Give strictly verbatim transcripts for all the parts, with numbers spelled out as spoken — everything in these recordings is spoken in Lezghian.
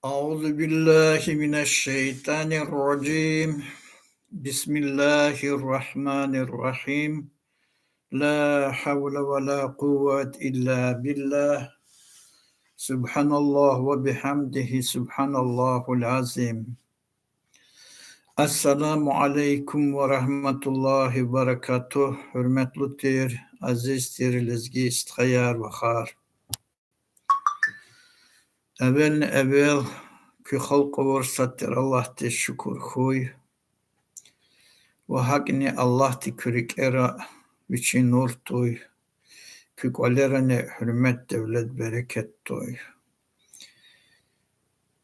أعوذ بالله من الشيطان الرجيم. بسم الله الرحمن الرحيم. لا حول ولا قوة إلا بالله. سبحان الله وبحمده، سبحان الله العظيم. السلام عليكم ورحمة الله وبركاته. Гьуьрметлу тир, азиз тир лезги стхаяр, вахар. Эвелни-эвел куь халкь авур сад тир Аллагьдиз шукур хьуй. Ва гьакӀни Аллагьди куь рикӀера Вичин нур туй, куь кӀвалерани гьуьрмет, девлет, берекет туй.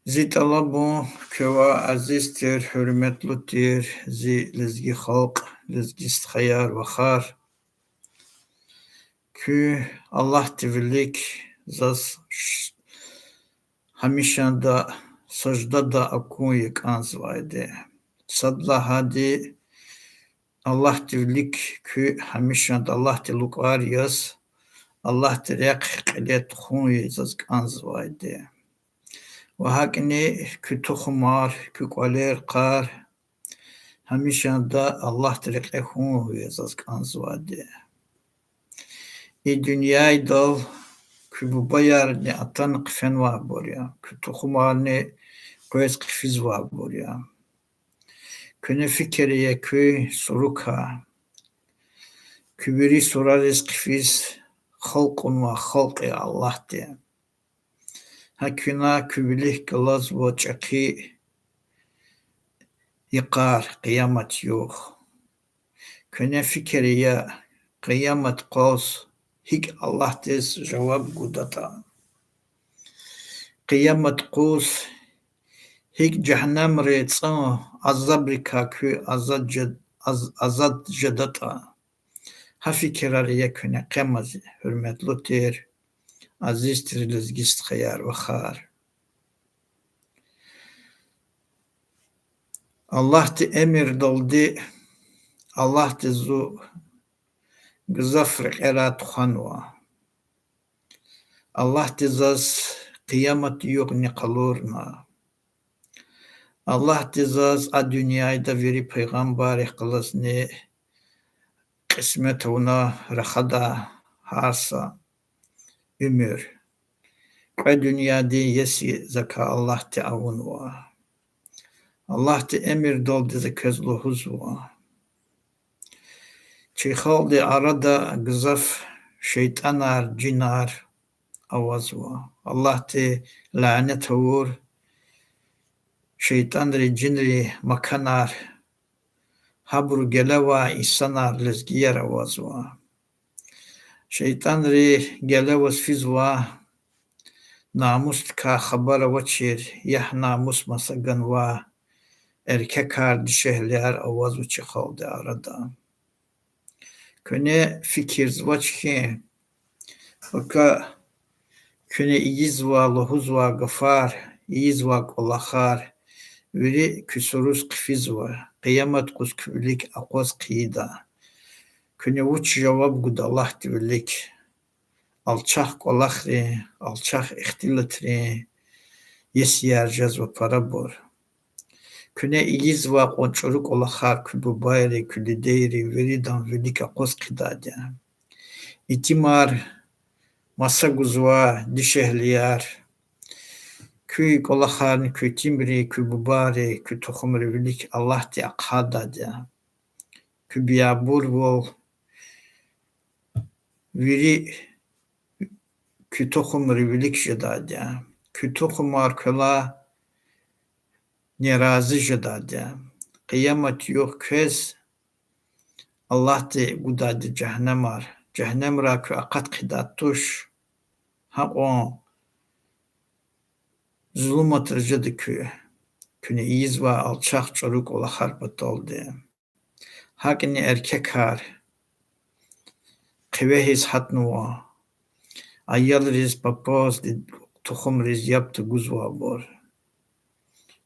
Зи тӀалабун квевай, азиз тир, гьуьрметлу тир зи лезги халкь, лезги стхаяр, вахар. Куьн Аллагьдин вилик заз ш-, гьамишанда саждада акун я кӀанзавайди. Сад лагьайди, Аллагьдин вилик куьн гьамишанда Аллагьдин лукӀар яз, Аллагьдин рехъ кьиле тухун я заз кӀанзавайди. Ва гьакӀни куь тухумар, куь кӀвалер-къар гьамишанда Аллагьдин рекье хьун я заз кӀанзавайди. И дуьньядал куь бубаярни атана хъфенвайбур я, куь тухумарни къвез хъфизвайбур я. Куьне фикир ая куь сурукай. Куь вири сурариз хъфиз халкьнавай халкь я Аллагьди. Гьа куьне куь вилик галазва чӀехи йикъар, къиямат югъ. Куьне фикир ая, къиямат къуз гьикӀ Аллагьдиз жаваб гудатӀа. Къиямат къуз гьикӀ жегьеннемдин цӀун азабрикай куьн азад жед-, аз-, азад жедатӀа. Гьа фикирар ая куьне къемаз, гьуьрметлу тир, азиз тир лезги стхаяр, вахар. Аллагьдин эмирдалди Аллагьди зун гзаф рекьерай тухванва. Аллагьди заз къиямат югъни къалурна. Аллагьди заз а дуьньяда вири пайгъамбаррихъ галазни кьисмет авуна рахадай гьар са уьмуьр. Кьве дуьньядин иеси закай Аллагьди авунва. Аллагьдин эмирдалди за квез лугьузва: чи халкьдин арада гзаф шейтӀанар, жинар авазва. Аллагьди лянет авур шейтӀанрин, жинрин маканар, гьабурун геле авай инсанар, лезгияр авазва. ШейтӀанрин геле аваз физва намусдикай хабар авачир, ягь-намус маса ганвай эркекар, дишегьлияр авазва чи халкьдин арада. Куьне фикирзавач хьи, пака куьне ийизвай, лугьузвай гафар, ийизвай кӀвалахар вири куь суруз хъфизва, къиямат къуз куь вилик акъваз хъийида. Куьне вуч жаваб гуда Аллагьдин вилик? Алчах кӀвалахрин, алчах ихтилатрин иесияр жезва парабур. Куьне ийизвай кьван чӀуру кӀвалахар куь бубайрин, куь дидейрин, виридан вилик акъваз хъийидайди я. Итимар маса гузвай дишегьлияр, куь кӀвалахарни куь итимрин, куь бубайрин, куь тухумрин вилик Аллагьди ахъайдайди я. Куь биябурвал вири куь тухумрин вилик жедайди я. Куь тухумар квелай нерази жедайди я. Къиямат югъ квез Аллагьди гудайди жегьеннемар, жегьеннемрай куьн акъат хъийидай туш. Гьакьван зулуматра жеда куьн, куьне ийизвай алчах чӀуру кӀвалахар паталди. ГьакӀни эркекар хъивегьиз гьатнава, аялриз, папазди, тухумриз яб тагузвайбур.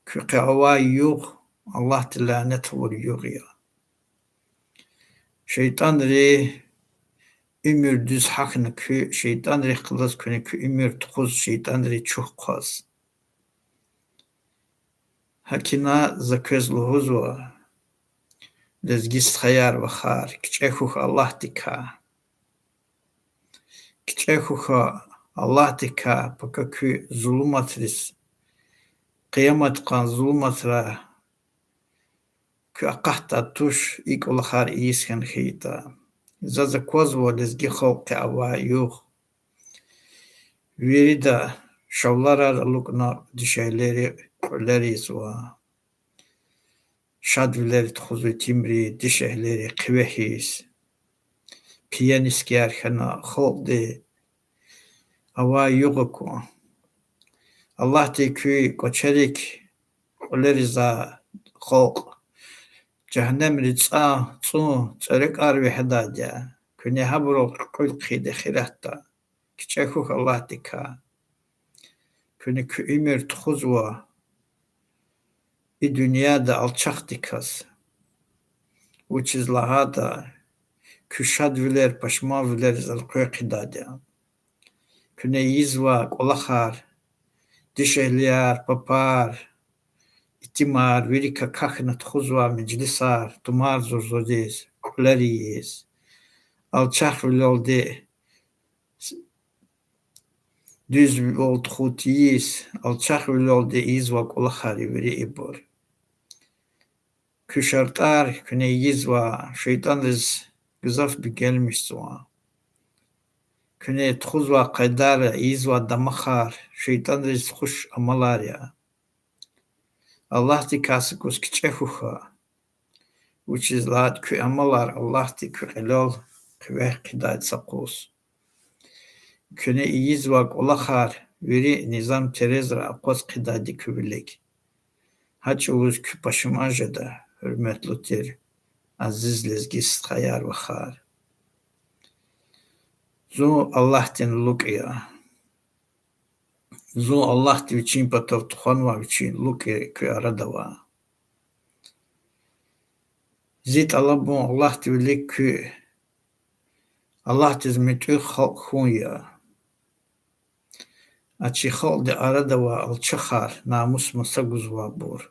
Куь къе авай югъ Аллагьди лянет авур югъ я. ШейтӀанри уьмуьр дуьз гьахьна куь, шейтӀанрихъ галаз куьне куь уьмуьр тухуз, шейтӀанри чухъ хъваз. ГьакӀ ина за квез лугьузва, лезги стхаяр-вахар, кичӀе хьухь Аллагьдикай. КичӀе хьухь Аллагьдикай, пака куь зулуматриз, къиямат къан зулуматра куь акъатдай туш, и кӀвалахар ийиз хьана хьайитӀа. Заз аквазва лезги халкьдин авай югъ. Вирида шавларар алукӀна дишегьлийри кьуьлер ийизва. Шадвилер тухузва итимри, дишегьлийри хъивегьиз. Пиянискаяр хьана халкьди авай югъ акун. Аллагьди куь кӀвачерик кьуьлерзавай халкь жегьеннемдин цӀа, цӀун цӀверекӀар вегьидайди я. Куьне гьабурал кьуьл хъийида эхиратда. КичӀе хьухь Аллагьдикай. Куьне куь уьмуьр тухузва и дуьньяда алчахдаказ. Вучиз лагьайтӀа куь шадвилер пашманвилериз элкъвей хъийидайди я. Куьне ийизвай кӀвалахар, дишегьлияр, папар, итимар, вири какахьна тухузвай межлисар, тумар зурзуриз, кьуьлер ийиз, алчахвилелди дуьзвал тухун тийиз, алчахвилелди ийизвай кӀвалахар я вири ибур. Куь шартӀар, куьне ийизвай, шейтӀанриз гзаф бегенмишзава. Куьне тухузвай къайдаяр, ийизвай дамахар шейтӀанриз хуш амалар я. Аллагьдикай са кӀус кичӀе хьухь. Вучиз лагьайтӀа куь амалар Аллагьди куь кьилел хъивегь хъийидайди са кӀус. Куьне ийизвай кӀвалахар вири низам-терезра акъваз хъийидайди куь вилик. Гьа чӀавуз куьн пашман жеда, гьуьрметлу тир азиз лезги стхаяр-вахар. Зун Аллагьдин лукӀ я. Зун Аллагьди Вичин патав тухванвай Вичин лукӀ я куь арада авай. Зи тӀалабун Аллагьдин вилик куьн Аллагьдиз муьтӀуьгъ халкь хьун я. А чи халкьдин арада авай алчахар, намус маса гузвайбур,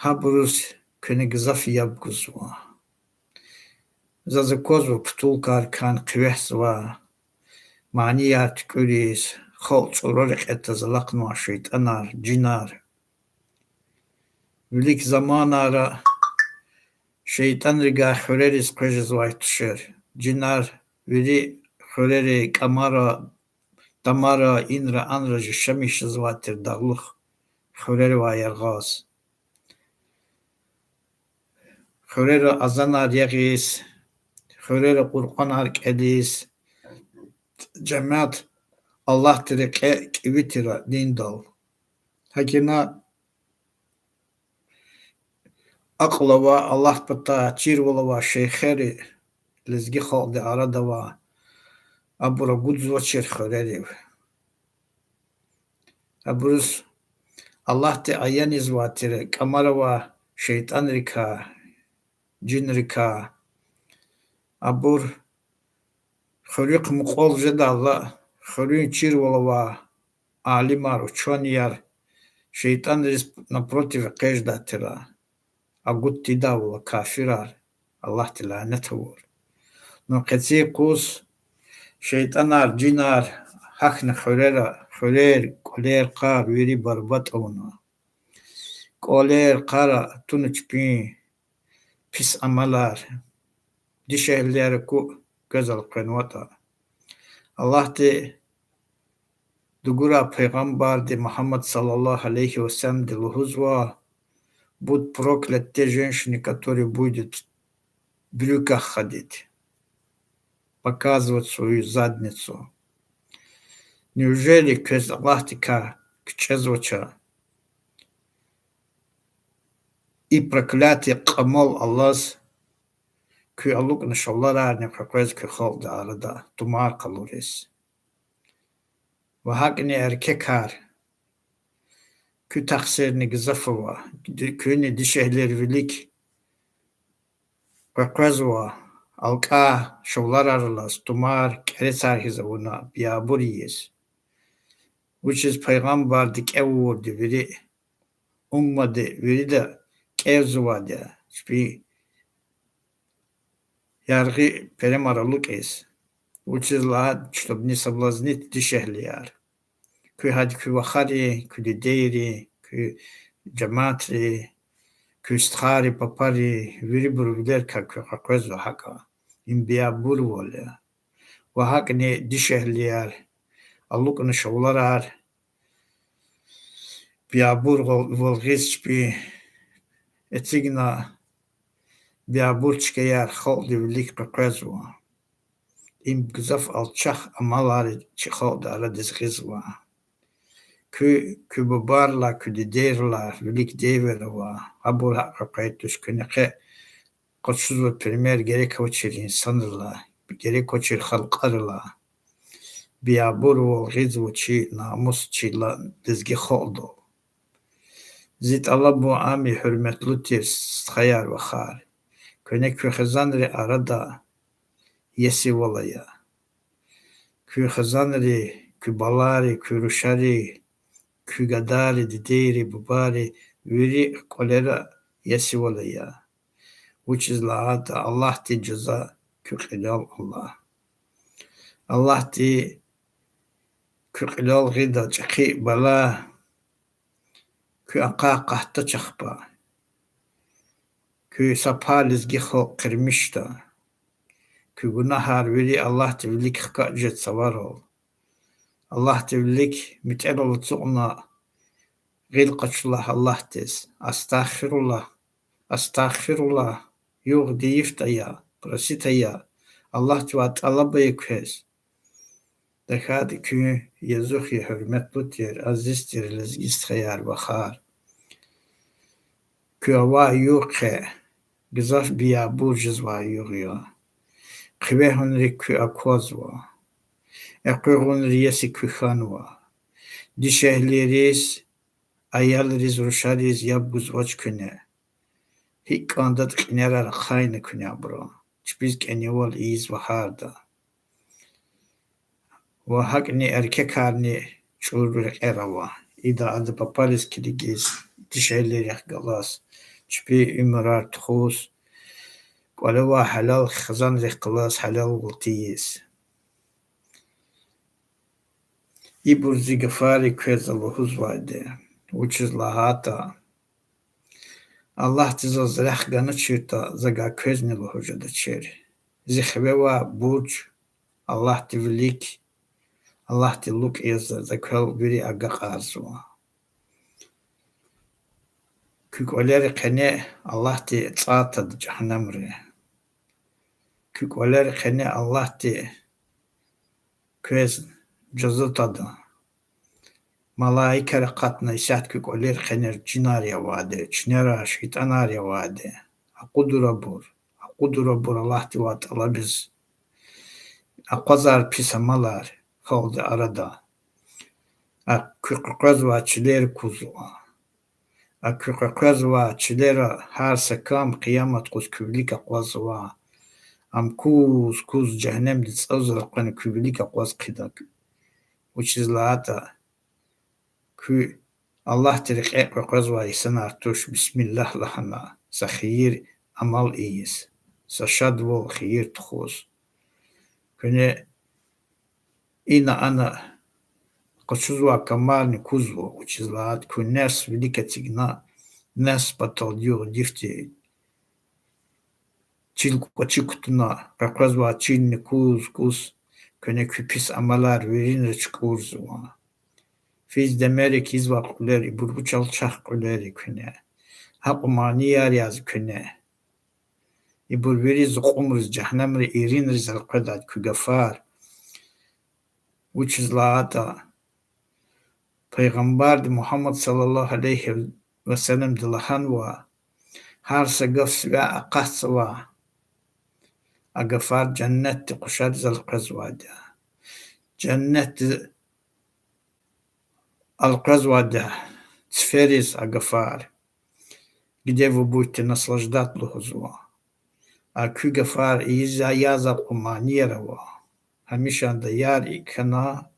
гьабуруз куьне гзаф яб гузва. Заз аквазва путулкаяр кӀан хъивегьзава, манияр туькӀуьриз, халкь чӀуру рекье таз алахънавай шейтӀанар, жинар. Вилик заманайра шейтӀанривай хуьрериз къвез жезвай тушир. Жинар вири хуьрери, кӀамара, тамара, инра-анра яшамиш жезвай тир дагълух хуьреривай яргъаз. Хуьрера азанар ягъиз, хуьрера Къуръанар кӀелиз, жемят Аллагьдин рекье кӀеви тир диндал. ГьакӀ ина акьул авай, Аллагьдин патай чирвал авай шейхери лезги халкьдин арада авай, абур агудзавачир хуьрерив. Абуруз Аллагьди аян ийизвай тир кӀамара авай шейтӀанрикай, жинрикай. Абур хуьруьхъ мукьвал жедайла, хуьруьн чирвал авай алимар, учёныйяр шейтӀанриз напротив экъечӀдай тир, агуд тийидайвал, кафирар, Аллагьди лянет авур. Ну, къенин юкъуз шейтӀанар, жинар гьахьна хуьрера, хуьрер, кӀвалер, къар вири барбатӀ авуна. КӀвалер, къара туна чпин пис амалар, дишегьлияр аку, гвезел къвенватӀа. Аллагьди дугурай пайгъамбарди Мугьаммад صلى الله عليه وسلمди лугьузва: Будут прокляты те женщины, которые будут в брюках ходить, показывать свою задницу. Неужели квез Аллагьдикай кичӀезвач и проклятый кьамал алаз, куьн алукӀна шавларарни къекъвез куь халкьдин арада тумар къалуриз? Ва гьакӀни эркекар, куь тахсирни гзаф ава, куьнни дишегьлийрин вилик къекъвезва алкӀай шавларар алаз, тумар, кӀерецар хьиз авуна, биябур ийиз. Вучиз пайгъамбарди кӀевурди вири уммади вирида кӀевзавайди я, чпи яргъи перемар алукӀиз. Вучиз лагьайтӀа, чтобы не соблазнить дишегьлияр. Куь гьада куь вахари, куь дидейри, куь жемятри, куь стхайри, папари, вирибуру вилерикай куь къекъвезва гьакӀа. Им биябурвал я. Ва гьакӀни дишегьлияр, алукӀна шалварар, биябурвал гъиз чпи эцигна, биябур чкаяр халкьдин вилик къекъвезва. Им гзаф алчах амалар чи халкьдин арадиз гъизва. Куь, куь бубайрилай, куь дидейрилай вилик дявеяр ава, гьабур гьакӀ къекъвейди туш, куьне къе къачузва пример герек авачир инсанрилай, герек авачир халкьарилай. Биябурвал гъизва чи намус, чи ла-, лезги халкьдал. Зи тӀалабун ам я, гьуьрметлу тир стхаяр, вахар. Куьне куь хизанрин арада иесивал ая. Куь хизанри, куь балайри, куь рушари, куь гадайри, дидейри, бубайри, вири кӀвалера иесивал ая. Вучиз лагьайтӀа Аллагьди жаза куь кьилел ала. Аллагьди куь кьилел гъида чӀехи бала, куь ахъай къатдач ахпа. Куь са пай лезги халкь къирмишда. Куь гунагьар вири Аллагьдин вилик хкаж жеда цаварал. Аллагьдин вилик метӀерал ацукьна гъил къачу лагь Аллагьдиз. Астагъфируллагь, астагъфируллагь, югъди-йифди ая, просить ая, Аллагьдивай тӀалаб ая квез. ТахьайтӀа куьн язух я, гьуьрметлу тир, азиз тир лезги стхаяр, вахар. Куь авай югъ къе гзаф биябур жезвай югъ я. Хивегьунрик куь аквазва. Экъуьгъунрин иеси куьн хьанва. Дишегьлийриз, аялриз, рушариз яб гузвач куьне. ГьикӀ кӀандатӀа кьинерар ахъайна куьне абурун. Чпиз кӀанивал ийизва гьарда. Ва гьакӀни эркекарни чӀуру рекьер ава. Ида ада папариз килигиз, дишегьлийрихъ галаз, чпи уьмуьрар тухуз, кӀвале авай гьалал хизанрихъ галаз гьалалвал тийиз. Ибур зи гафари квез за лугьузвайди, вучиз лагьайтӀа Аллагьди заз рехъ ганачиртӀа, за гьа квезни лугьуз жедачир. Зи хиве авай бурж, Аллагьдин вилик, Аллагьдин лукӀ яз за квел вири агакьарзава. Куь кӀвалерин къене Аллагьди цӀай тада жагьаннамри. Куь кӀвалерин къене Аллагьди квез жаза тада. Малаикар акъатна исятда куь кӀвалерин къенер жинар авайди, чинера, шейтӀанар авайди. Акъудур абур, акъудур абур Аллагьдивай тӀалабиз. Акъвазар пис амалар халкьдин арада. А куь къекъвезвай чилер кузва. А куь къекъвезвай чилера гьар са кам къиямат къуз куь вилик акъвазва. Ам куз-куз жегьеннемдин цӀуз элкъвена куь вилик акъваз хъийида. Вучиз лагьайтӀа куь Аллагьдин рекье къекъвезвай инсанар туш, бисмиллагь лагьана, са хийир амал ийиз, са шадвал, хийир тухуз. Куьне ина-ана къачузвай камарни кузва, вучиз лагьайтӀа куь нефс вилик эцигна, нефс патал югъ-йифди чил кӀвачи кутуна, къекъвезвай чилни куз-куз, куьне куь пис амалар виринра чукӀурзава. Физ демерик ийизвай кьуьлер, ибур вуч алчах кьуьлер я куьне. Гьакьван манияр яз куьне. Ибур вири зукьумриз, жегьеннемрин иринриз элкъведайди куь гафар. Вучиз лагьайтӀа Пайгъамбарди Мугьаммад صلى الله عليه وسلمди лагьанва: гьар са гаф сивяй акъатзава, а гафар жаннатдин къушариз элкъвезвайди я. Жаннатдиз элкъвезвайди я цифериз а гафар, где вы будете наслаждать лугьузва. А куь гафар ийиз, язавай кьван манияр ава. Гьамишанда яр икӀ хьана,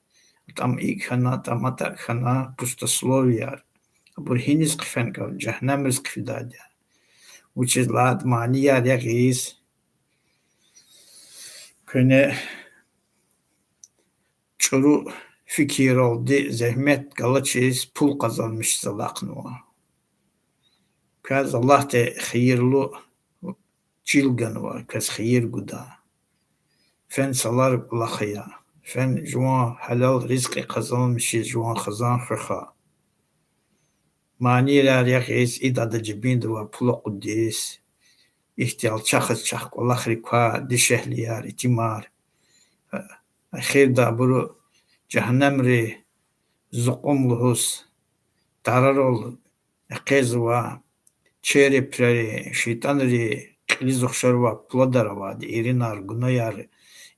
ТӀам икӀ хьана, тӀам атӀа хьана, пустословияр. Абур гьиниз хъфен кӀан, жагьаннамриз хъфидайди я. Вучиз лагьайтӀа манияр ягъиз, куьне чӀуру фикиралди зегьмет галачиз пул къазанмишиз алахънава. Квез Аллагьди хийирлу чил ганва, квез хийир гуда. Фена салар кӀвалах ая. Фена жуван гьалал ризкьи къазанмишиз жуван хизан хуьх. Манияр ягъиз, идада жибинда авай пул акъудиз, ихьтин алчахзач кӀвалахрик квай дишегьлияр, итимар. Эхирда абуру жагьаннамрин зукьум лугьуз тарарал экъечӀзавай череприн, шейтӀанрин кьилиз ухшар авай пулатар авайди, иринар, гунаяр,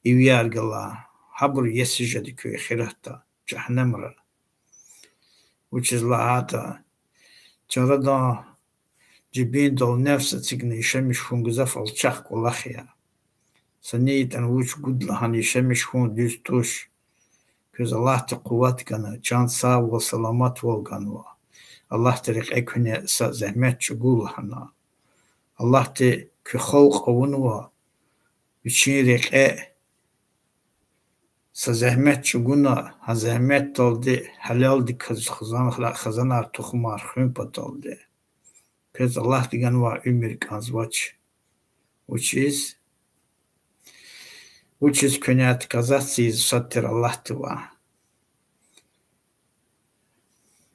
ивияр галай, гьабур иеси жеда куь эхиратда, жагьаннамра. Вучиз лагьайтӀа чарадан жибиндал нефс эцигна яшамиш хьун гзаф алчах кӀвалах я. Са ни ятӀани вуч гуда лагьана яшамиш хьун дуьз туш. Квез Аллагьди къуват гана, чан сагъвал, саламатвал ганва. Аллагьдин рекье куьне са зегьмет чӀугу лагьана. Аллагьди куь халкь авунва Вичин рекье са зегьмет чӀугуна, гьа зегьметдалди гьалалдик хаз-, хизан-, хизанар, тухумар хуьн паталди. Квез Аллагьди ганвай уьмуьр кӀанзавач. Вучиз? Вучиз куьне отказаться ийиз сад тир Аллагьдивай?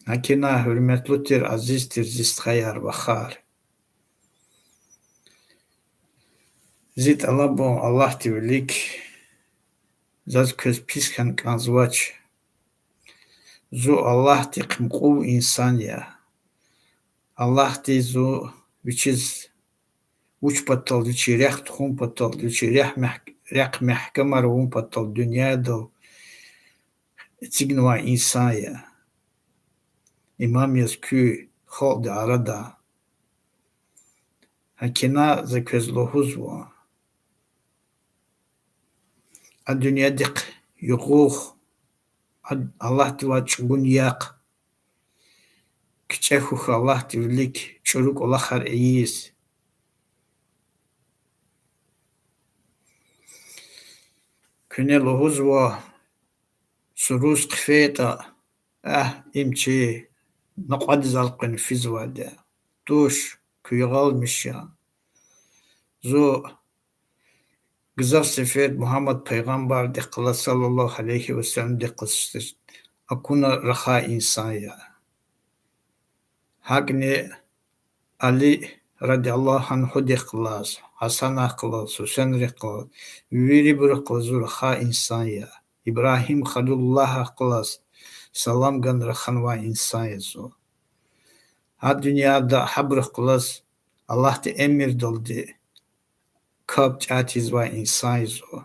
ГьакӀ ина, гьуьрметлу тир, азиз тир зи стхаяр, вахар. Зи тӀалабун Аллагьдин вилик, заз квез пис хьана кӀанзавач. Зун Аллагьдихъ мукьув инсан я. Аллагьди зун вичиз, вуч патал, вичин рехъ тухун патал, вичин рехъ мягь-, рехъ мягькемар авун патал дуьньядал эцигнавай инсан я. Имам яз куь халкьдин арада. ГьакӀ ина за квез лугьузва: а дуьньядихъ югъух, а Аллагьдивай чӀугуна яхъ, кичӀе хьухь Аллагьдин вилик чӀуру кӀвалахар ийиз. Куьне лугьузва, суруз хъфейтӀа, агь, им чи накьвадиз элкъвена физвайди я. Туш, куьн ягъалмиш я. Зун гзаф сеферда Мугьаммад пайгъамбардихъ галаз, صلى الله عليه وسلمдихъ галаз акуна рахай инсан я. ГьакӀни Али, رضي الله عنه, дихъ галаз, Гьасанахъ галаз, Гьусенрихъ галаз, вирибурухъ галаз зун рахай инсан я. Ибрагьим Халилуллагьахъ галаз салам гана раханвай инсан я зун. Гьа дуьньяда гьабурухъ галаз Аллагьдин эмирдалди капӀ тӀятӀизвай инсан я зун.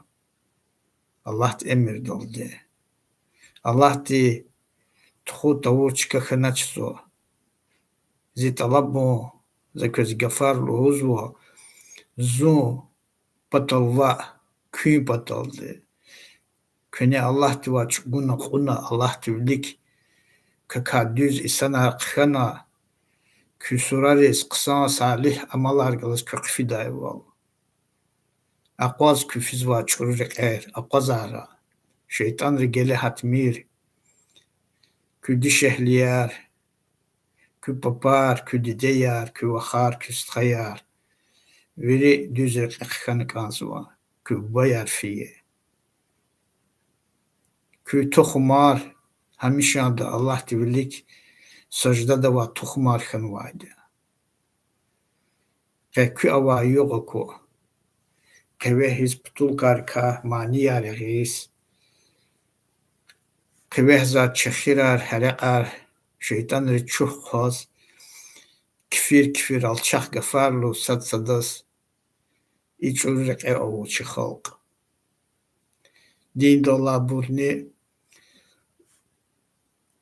Аллагьдин эмирдалди. Аллагьди тухун тавур чка хьанач зун. Зи тӀалабун, за квез гафар лугьузва, зун патал ваъ, куьн паталди. Куьне Аллагьдивай чӀугуна кьуна, Аллагьдин вилик кака дуьз инсанар хъхьана, куь сурариз хъсан салигь амалар галаз куьн хъфидайвал. Акъваз куь физвай чӀуру рекьер, акъвазара. ШейтӀанри геле гьатмир. Куь дишегьлияр, куь папар, куь дидеяр, куь вахар, куь стхаяр. Вири дуьз рекье хъхьана кӀанзава, куь бубаяр фейи. Куь тухумар гьамишанда Аллагьдин вилик саждада авай тухумар хьанвайди я. Къе куьн авай югъ аку. Къе вегьиз путулкарикай манияр ягъиз, къе вегьиз чехирар, гьерекьар, шейтӀанри чух хъваз, кфир-кфир алчах гафар лугьуз сад садаз, и чӀуру рекье ава чи халкь. Диндал алайбурни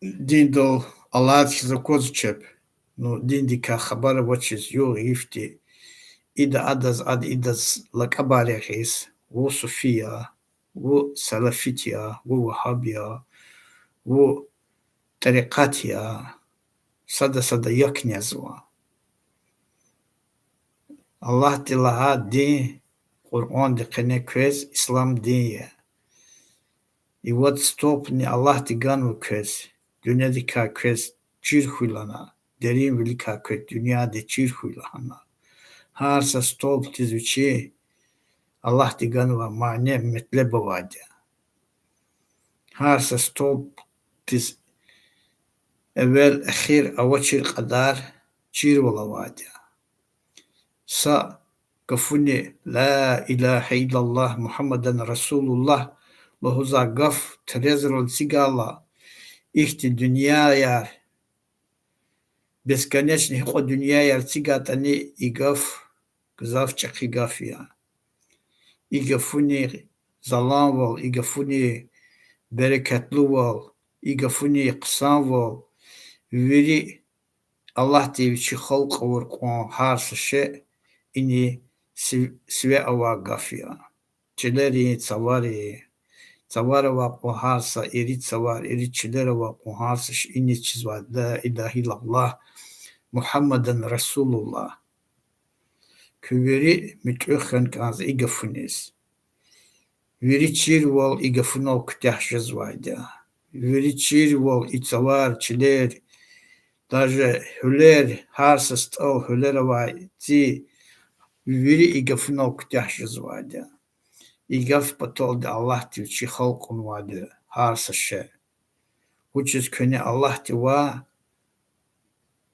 диндал алайди хьиз аквазва чеб. Ну, диндикай хабар авачиз югъ-йифди, ида адаз, ада идаз лакӀабар ягъиз: вун суфи я, вун салафит я, вун вагьаб я, вун тӀарикъат я, сада-сада як незва. Аллагьди лагьай дин Къуръандин къене квез ислам дин я. И вад столпни Аллагьди ганва квез, дуьньядикай квез чир хьуй лагьана, деринвиликай квез дуьньядиз чир хьуй лагьана. Гьар са столпдиз вичи Аллагьди ганвай мани-метлеб авайди я. Гьар са столпдиз эвел-эхир авачир кьадар чирвал авайди я. Са гафуни لا إله إلا الله محمد رسول الله лугьузвай гаф терезрал эцигайла, ихьтин дуьньяяр, бесконечный гьикьван дуьньяяр эцигайтӀани, и гаф гзаф чӀехи гаф я. И гафунин заланвал, и гафунин берекатлувал, и гафунин хъсанвал, вири Аллагьди вичи халкь авур кьван гьар са шей ини сив-, сиве авай гаф я. Чилерин, цаварин, цавар авай кьван гьар са, ирид цавар, ирид чилер авай кьван гьар са шей иниз чизвай لا إله إلا الله محمد رسول الله. Куьн вири муьтӀуьгъ хьана кӀанзава и гафуниз. Вири чирвал и гафунал куьтягь жезвайди я. Вири чирвал и цавар, чилер, даже гьуьлер, гьар са стӀал гьуьлер авай ци, вири и гафунал куьтягь жезвайди я. И гаф паталди Аллагьди вичи халкь авунвайди я гьар са шей. Вучиз куьне Аллагьдивай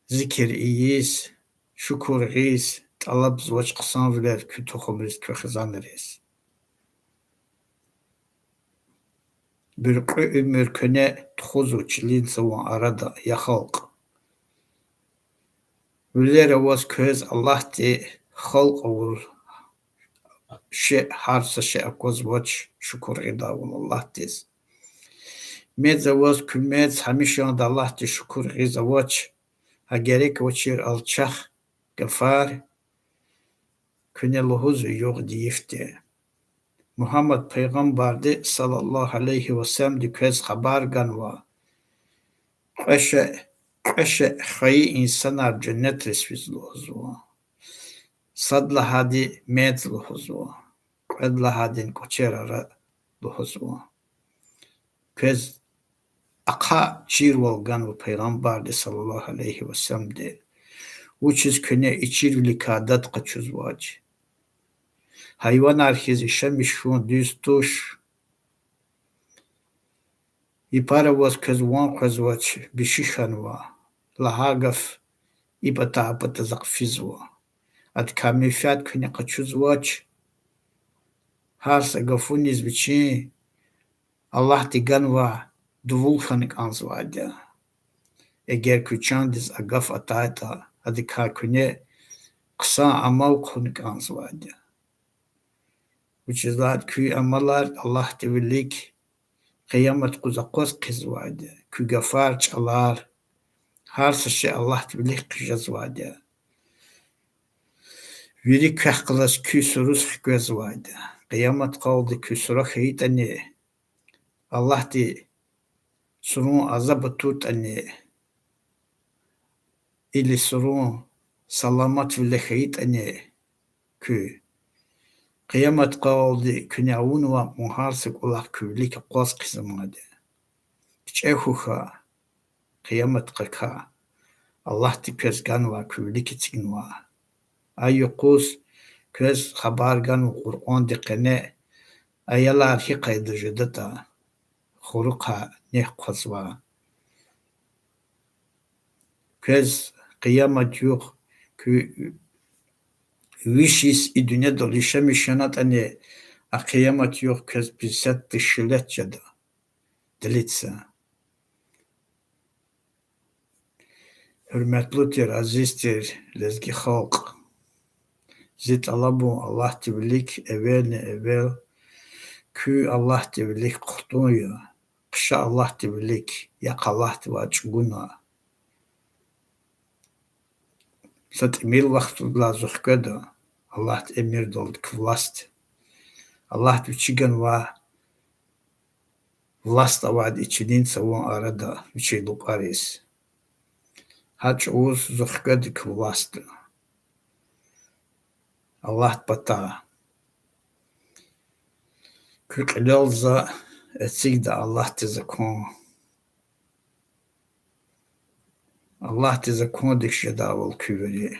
зикир ийиз, шукур гъиз тӀалабзавач хъсанвилер куь тухумриз, куь хизанриз. Буьркьуь уьмуьр куьне тухузва чилин цаван арада, я халкь. Вилер аваз квез Аллагьди халкь авур шей, гьар са шей аквазвач, шукур гъидайвал Аллагьдиз. Мез аваз куь мез гьамишанда Аллагьдиз шукур гъиз авач, гьа герек авачир алчах гафар куьне лугьузва югъди-йифди. Мугьаммад пайгъамбарди صلى الله عليه وسلمди квез хабар ганва: кьве шей, кьве шей хайи инсанар женнетриз физ лугьузва. Сад лагьайди мез лугьузва, кьвед лагьайдини кӀвачерар лугьузва. Квез ахъа чирвал ганва пайгъамбарди صلى الله عليه وسلمди, вучиз куьне и чирвиликай дад къачузвач. Гьайванар хьиз яшамиш хьун дуьз туш. И пара аваз квез ван къвезвач, биши хьанва, лагьай гаф и пата а пата захъ физва. Адакай менфят куьне къачузвач. Гьар са гафуниз вичин Аллагьди ганвай дувул хьана кӀанзавайди я. Эгер куь чандиз а гаф атайтӀа, адакай куьне хъсан амал хъувуна кӀанзавайди я. Вучиз лагьайтӀа куь амалар Аллагьдин вилик къиямат къуз акъваз хъийизвайди я, куь гафар, чӀалар, гьар са шей Аллагьдин вилик хъжезвайди я. Вири квехъ галаз куь суруз хквезвайди я. Къиямат къалди куь сура хьайитӀани, Аллагьди сурун азаб атуртӀани, или сурун саламатвиле хьайитӀани куь, къиямат къалди куьне авунвай кьван гьар са кӀвалах куь вилик акъваз хъийизмайди я. КичӀе хьухь, къиямат къакай Аллагьди квез ганвай куь вилик эцигнавай. А юкъуз квез хабар ганва Къуръандин къене, аялар гьи къайда жедатӀа, хурухъай нек хъвазвай. Квез къиямат югъ куь виш йис и дуьньядал яшамиш хьанатӀани, а къиямат югъ квез пятьдесят тыщ лет жеда, длится. Гьуьрметлу тир, азиз тир лезги халкь, зи тӀалабун Аллагьдин вилик эвелни-эвел куьн Аллагьдин вилик хътун я, хъша Аллагьдин вилик, яхъ Аллагьдивай чӀугуна. Са тӀимил вахтундилай зи хкведа Аллагьдин эмирдалди куь власть. Аллагьди вичи ганвай власть авайди и чилин цавун арада вичин лукӀариз. Гьа чӀавуз зун хкведа куь власть. Аллагьдин патай. Куь кьилел за эцигда Аллагьдин закон. Аллагьдин закондик жедайвал куь вири.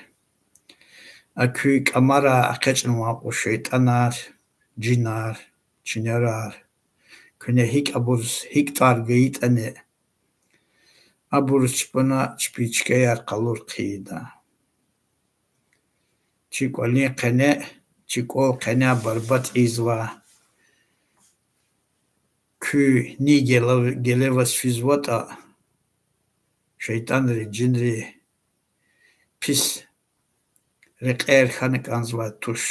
А куь кӀамарай экъечӀнавай кьван шейтӀанар, жинар, чинерар, куьне гьикӀ абуруз гьикӀ тӀвар гайитӀани, абуруз чпина чпин чкаяр къалур хъийида. Чи кӀвалин къене, чи кӀвал къене барбатӀ ийизва. Куьн ни гелев-, гелеваз физватӀа, шейтӀанри, жинри пис рекьер хьана кӀанзавай туш.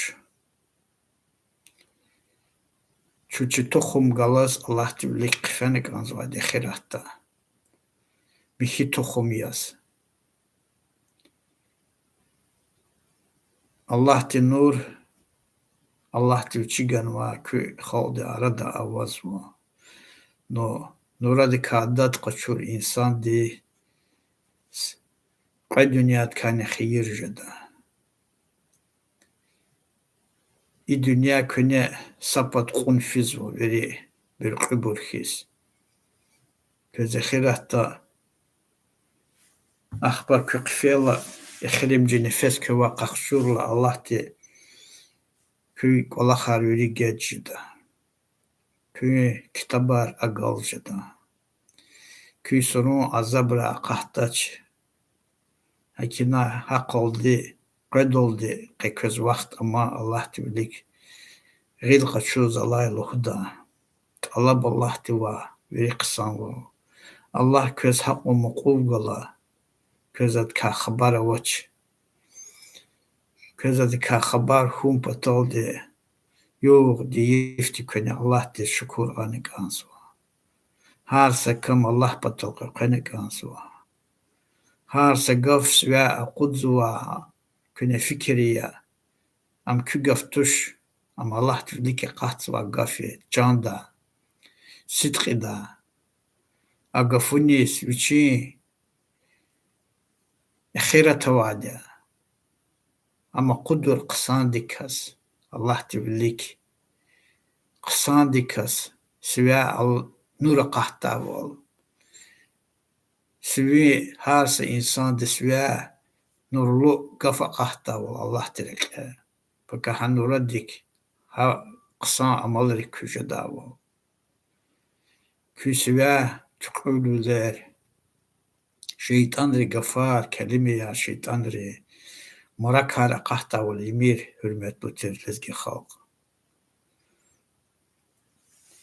Чун чи тухум галаз Аллагьдин вилик хъфена кӀанзавайди эхиратда. Михьи тухум яз. Аллагьдин нур, Аллагьди вичи ганвай куь халкьдин арада авазва. Ну, нурадикай дад къачур инсандиз кьве дуьньядикайни хийир жеда. И дуьнья куьне са пад кьун физва вири буьркьуьбур хьиз. Квез эхиратда ахпа куь хъфейла, эхиримжи нефес квевай къахчурла Аллагьди куь кӀвалахар вири геж жеда. Куь ктабар агал жеда. Куь сурун азабрай акъатдач. ГьакӀни гьахъалди, къведалди къе квез вахт ама Аллагьдин вилик гъил къачуз алай лугьуда. ТӀалаб Аллагьдивай вири хъсанвал. Аллагь квез гьакьван мукьув гала, квез адакай хабар авач. Квез адакай хабар хьун паталди, югъ-йифди куьне Аллагьдиз шукур гъана кӀанзава. Гьар са кам Аллагь патал къекъвена кӀанзава. Гьар са гаф сивяй акъудзава, куьне фикир ая. Ам куь гаф туш, ам Аллагьдин вилик акъатзавай гаф я, чанда, сидкьида. А гафуниз вичин эхират авайди я. Амма акъудур хъсандаказ, Аллагьдин вилик хъсандаказ сивяй ал-, нур акъатдайвал. Сивяй гьар са инсандиз сивяй нурлу гаф акъатдайвал Аллагьдин рекье. Пака гьа нурадик, гьа хъсан амалрик куьн жедайвал. Куь сивяй туькьуьлвилер, шейтӀанрин гафар, келимаяр, шейтӀанрин маракар акъатдайвал ийимир, гьуьрметлу тир лезги халкь.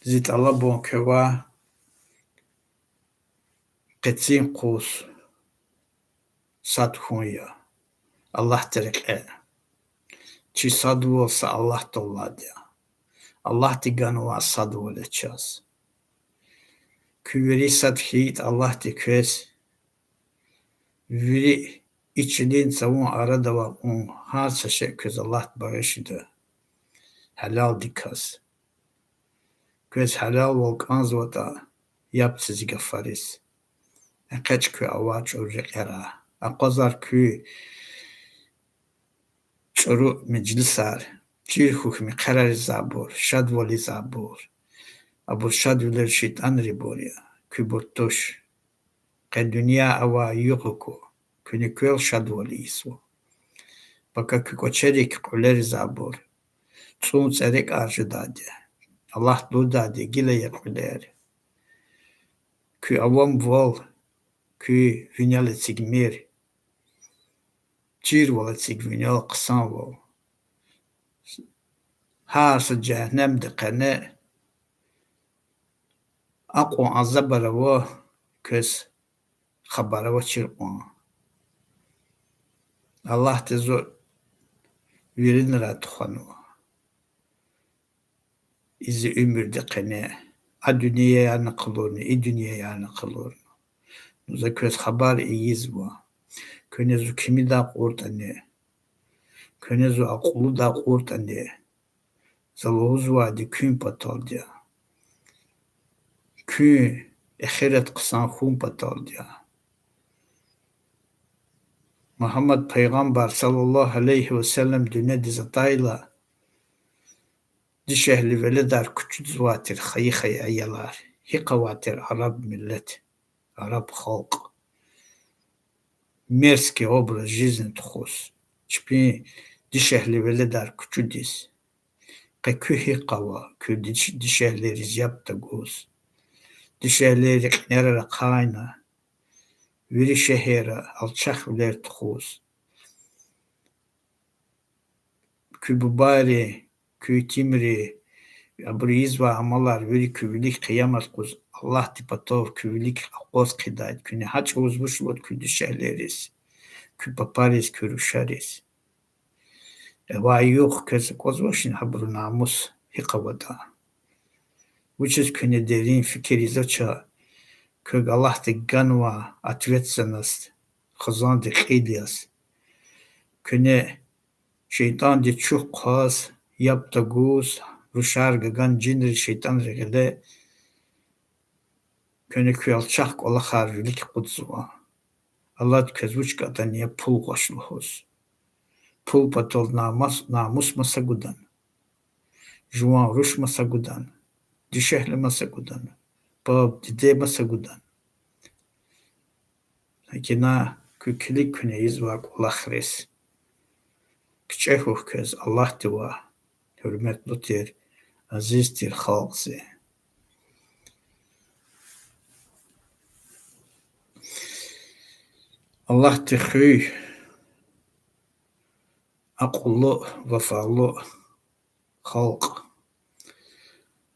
Зи тӀалабун квевай къецин юкъуз сад хьун я Аллагьдин рекье. Чи садвал са Аллагьдаллайди я. Аллагьди ганвай садвал я чаз. Куьн вири сад хьайитӀа, Аллагьди квез вири и чилин цавун арада авай кьван гьар са шей квез Аллагьди багъишда гьалалдаказ. Квез гьалалвал кӀанзаватӀа, яб це зи гафариз. ЭкъечӀ куь авай чӀуру рекьерай. Акъвазар куь чӀуру межлисар, чир хьухь мехъерар ийизвайбур, шадвал ийизвайбур. Абур шадвилер шейтӀанринбур я, куьбур туш. Къе дуьнья авай югъ аку, куьне квел шадвал ийизва. Пака куь кӀвачерик кьуьлер ийизвайбур цӀун цӀерекӀар жедайди я. Аллагьди лугьудайди я: гила я кьуьлер. Куь авамвал куь винел эцигмир. Чирвал эциг винел, хъсанвал. Гьар са жегьеннемдин къене акьван азабар ава, квез хабар авачир кьван. Аллагьди зун виринрай тухванва и зи уьмуьрдин къене, а дуьньяярни къалурна, и дуьньяярни къалурна. Ну за квез хабар ийизва. Куьне зун кимидай кьуртӀани, куьне зун акьуллудай кьуртӀани, за лугьузвайди куьн паталди я. Куьн эхират хъсан хьун паталди я. Мугьаммад пайгъамбар صلى الله عليه وسلم дуьньядиз атайла, дишегьли веледар кучудзавай тир хайи-хайи аялар. ГьикӀ авай тир араб миллет, араб халкь. Мерзкий образ жизни тухуз, чпин дишегьли веледар кучудиз. Къе куьн гьикӀ ава, куь диш-, дишегьлийриз яб тагуз, дишегьлийри кьенерар ахъайна, вири шегьерра алчахвилер тухуз. Куь бубайри, куь итимри, абуру ийизвай амалар вири куь вилик къиямат къуз Аллагьдин патав куь вилик акъваз хъийидайди, куьне гьа чӀавуз вуч лугьуда куь дишегьлийриз, куь папариз, куь рушариз. Ва югъ квез аквазвачни гьабурун намус гьикӀ аватӀа? Вучиз куьне дерин фикир ийизвач, квек Аллагьди ганва ответственность хизандин кьил яз? Куьне шейтӀандин чух хъваз, яб тагуз, рушар гаган жинри шейтӀанри гъиле, куьне куь алчах кӀвалахар вилик акъудзава. Аллагьди квез вуч кӀантӀани я пул гъваш лугьуз. Пул патал намус, намус маса гудани? Жуван руш маса гудани? Дишегьли маса гудани? Паб, диде маса гудани? ГьакӀ ина куь килиг куьне ийизвай кӀвалахриз. КичӀе хьухь квез Аллагьдивай, гьуьрметлу тир, азиз тир халкь зи. Аллагьди хуьй акьуллу, вафалу халкь.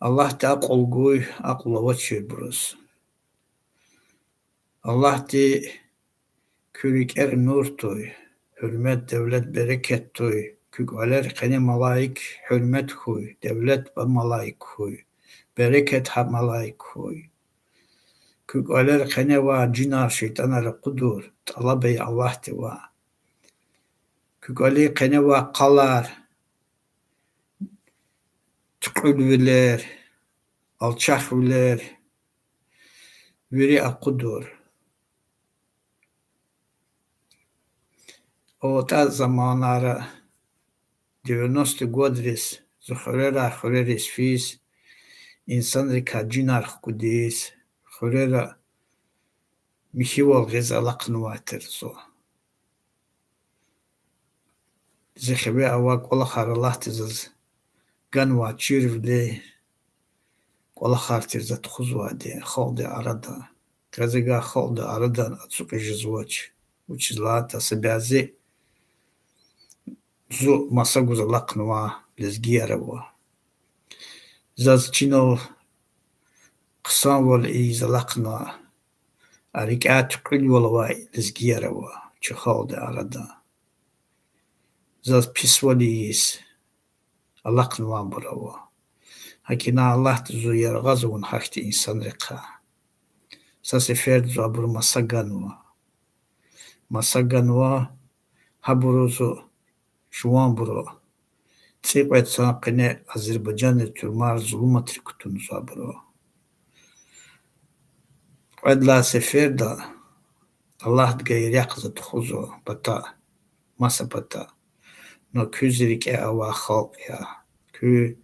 Аллагьди акьул гуй акьул авачирбуруз. Аллагьди куь рикӀера нур туй, гьуьрмет, девлет, берекат туй, куь кӀвалера къене малаик гьуьрмет хьуй, девлет гьа малаик хьуй, берекат гьа малаик хьуй. Куь кӀвалера къене авай жинар, шейтӀанар акъудур, тӀалаб ая Аллагьдивай. Куь кӀвалера къене авай къалар, туькьуьлвилер, алчахвилер вири акъудур. АтӀа заманара, девяностый годриз, зун хуьрерай хуьрериз физ, инсанрикай жинар хкудиз, хуьрера михьивал гъиз алахънавай тир зун. Зи хиве авай кӀвалахар Аллагьди заз ганвай чирвилер, кӀвалахар тир за тухузвайди халкьдин арада. Къе зи гьа халкьдин арадан ацукьиз жезвач. Вучиз лагьайтӀа са бязи зун маса гуз алахънавай лезгияр ава. Заз чинал хъсанвал ийиз алахъна, а рикӀяй туькьуьлвал авай лезгияр ава чи халкьдин арада. Заз писвал ийиз алахънавайбур ава. ГьакӀ ина Аллагьди зун яргъаз авуна гьахьтин инсанрихъай. Са сеферда зун абуру маса ганва. Маса ганва, гьабуру зун, жуванбуру, цӀикьвед йисан къене Азербайжандин туьрмайра зулуматрик кутуна зун абуру. Кьвед лагьай сеферда Аллагьди гайи рехъ за тухузва пата, маса пата. Но куьн зи рикӀе авай халкь я, куьн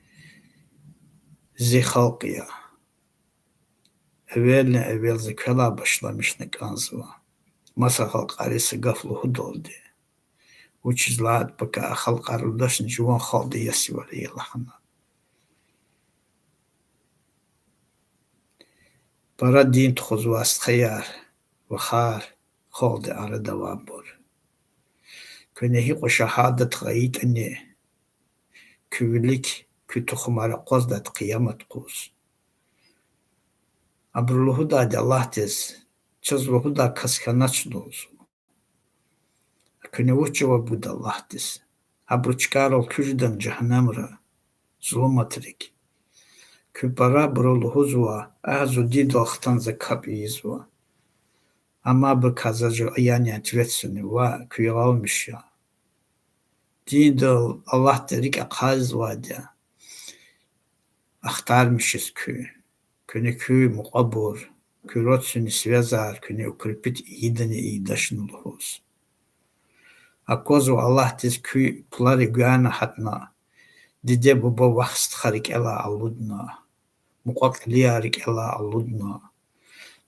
зи халкь я. Эвелни-эвел за квелай башламишна кӀанзава маса халкьариз са гаф лугьудалди. Вучиз лагьайтӀа пака а халкьар лугьудачни жуван халкьдин ясивал я лагьана. Пара дин тухузвай стхаяр, вахар, халкьдин арада авайбур. Куьне гьикьван шагьадат гъайитӀани, куь вилик куь тухумар акъваздайди къиямат къуз. Абуру лугьудайди Аллагьдиз, чаз лугьудай кас хьанач лугьузва. Куьне вуч жаваб гуда Аллагьдиз? Гьабуру чкайрал куь жедани жегьеннемра, зулуматрик? Куь парабуру лугьузва, агь, зун диндал хтана за капӀ ийизва. Амма абурукай за жув аяни ответственный ваъ, куьн ягъалмиш я. Диндал Аллагьдин рикӀ ахъайзавайди я, ахтармишиз куьн. куьне куь мукьвабур, куь родственный связар куьне укрепить ийидани ийидачни лугьуз. Аквазва Аллагьдиз куь пулари гуьгъуьна гьатна, диде-буба, вах-стха рикӀелай алудна, мукьва-кьилияр рикӀелай алудна,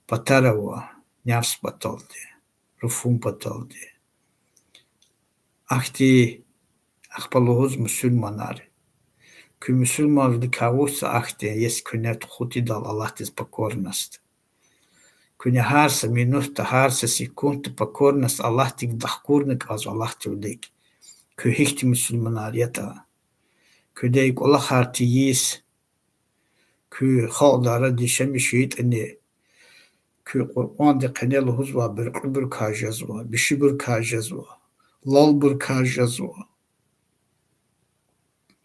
патара ава, нефс паталди, руфун паталди. Ахьтин, ахпа лугьуз мусурманар. Куь мусурманвиликай вуч за ахьтин, если куьне тухудайдал Аллагьдиз покорность. Куьне гьар са минутда, гьар са секундда покорность Аллагьдихъ дахкурна кӀанзава, Аллагьдин вилик. Куьн гьихьтин мусурманар ятӀа. Куьне и кӀвалахар тийиз, куь халкьдин арада яшамиш хьайитӀани, куь Къуръандин къене лугьузвай буьркьуьбурукай жезва, бишибурукай жезва, лалбурукай жезва.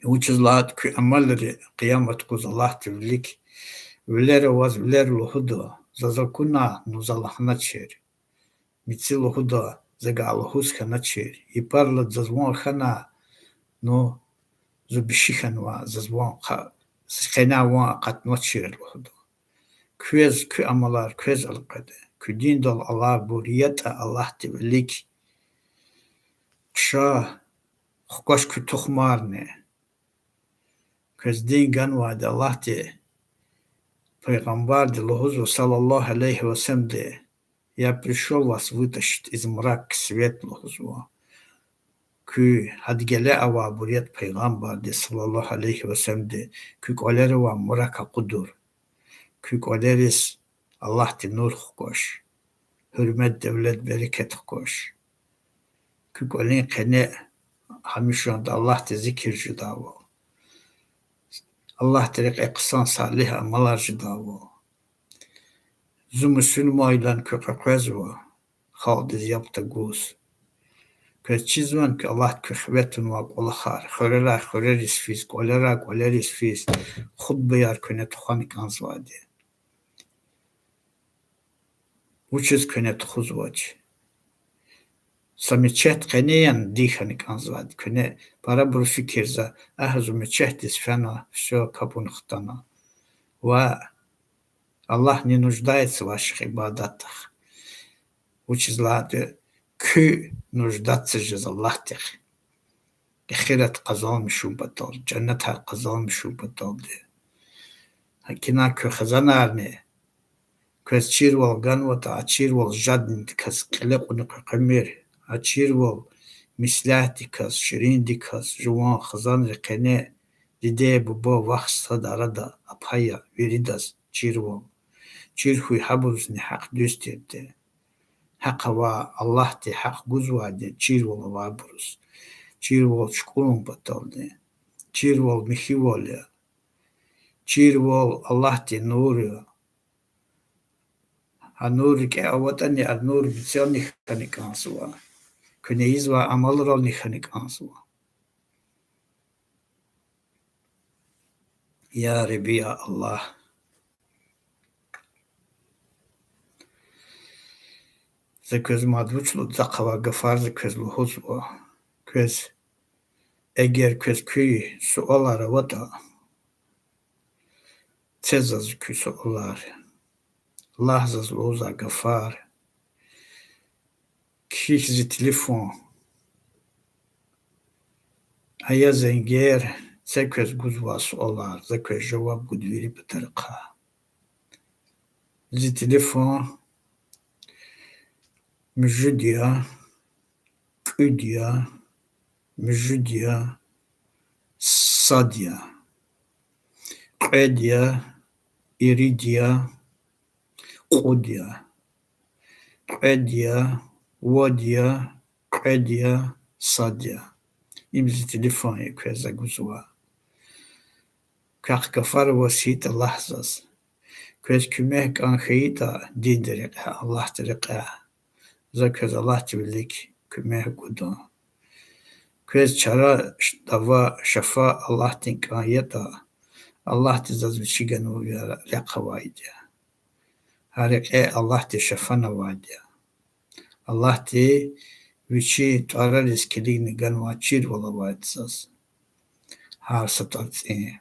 Вучиз лагьайтӀа куь амалри къиямат юкъуз Аллагьдин вилик, вилер аваз вилер лугьуда: заз акуна, ну, за лагьаначир. Меци лугьуда: за гьакӀ лугьуз хьаначир. Япарла заз ван хьана, ну, зун биши хьанва, заз ван хъа-, заз къене ван акъатнавачир лугьуда. Квез куь амалар квез элкъведа. Куь диндал алайбур ятӀа, Аллагьдин вилик, ша хкваш куь тухумарни. Квез дин ганвайди Аллагьди, пайгъамбарди лугьузва, صلى الله عليه وسلمди: Я пришёл вас вытащить из мрака к свету лугьузва. Куь гьадан геле авайбур ятӀа, пайгъамбарди, صلى الله عليه وسلمди, куь кӀвалера авай мрак акъудур. Куь кӀвалериз Аллагьдин нур хкваш, гьуьрмет, девлет, берекет хкваш. Куь кӀвалин къене гьамишанда Аллагьдин зикир жедайвал, Аллагьдин рекье хъсан салигь амалар жедайвал. Зун мусурман я лагьана куьн къекъвезва халкьдиз яб тагуз. Квез чизвани куь Аллагьди куь хиве тунвай кӀвалахар, хуьрерай хуьрериз физ, кӀвалерай кӀвалериз физ, хутӀбаяр куьне тухвана кӀанзавайди? Вучиз куьне тухузвач? Са мечеть къене яни дин хьана кӀанзавайди? Куьне парабуру фикирзава: агь, зун мечетьдиз фена, всё, капӀун хтана. Ва Аллагь не нуждается в ваших ибадатах. Вучиз лагьайтӀа куьн нуждаться жез Аллагьдихъ эхират къазанмишун патал, женнетар къазанмишун паталди. ГьакӀ ина куь хизанарни квез чирвал ганватӀа, а чирвал жадниказ кьиле кьуна къекъвемир, а чирвал меслятдиказ, шириндиказ, жуван хизанрин къене, диде, буба, вах-стхадин арада, абхъая виридаз чирвал. Чир хьуй гьабурузни гьахъ дуьз тирди. Гьахъ авай, Аллагьди гьахъ гузвайди чирвал авайбуруз. Чирвал чукӀурун паталди. Чирвал михьивал я. Чирвал Аллагьдин нур я. Гьа нур рикӀе аватӀани, а нур мецелни хьана кӀанзава. Куьне ийизвай амалрални хьана кӀанзава. Я Ребби, я Аллагь. За квез мад вуч лугьуда, захъ авай гафар за квез лугьузва. Квез, эгер квез куь суалар аватӀа, це заз куь суалар, лагь заз лугьузвай гафар, кхьихь зи телефон, ая зенгер, це квез гузвай суалар, за квез жаваб гуда вири патарихъай. Зи телефон: муьжуьд я, кӀуьд я, муьжуьд я, сад я, кьвед я, ирид я, кьуд я, кьвед я, вад я, кьвед я, сад я. Им зи телефон я, квез за гузва. Квехъ гафар аваз хьайитӀа, лагь заз. Квез куьмек кӀан хьайитӀа диндин рекье, Аллагьдин рекье, за квез Аллагьдин вилик куьмек гуда. Квез чара, дава, шафа Аллагьдин кӀан ятӀа, Аллагьди заз вичи ганвай рехъ авайди я. Гьа рекье Аллагьди шафани авайди я. Аллагьди вичин тӀварариз килигна ганвай чирвал авайди заз. Гьар са тӀварцӀин.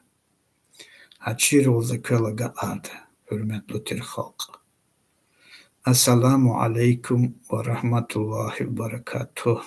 Гьа чирвал за квел агакьарда. гьуьрметлу тир халкь. Ассаламу алейкум ва рагьматуллагьи ва баракатугь.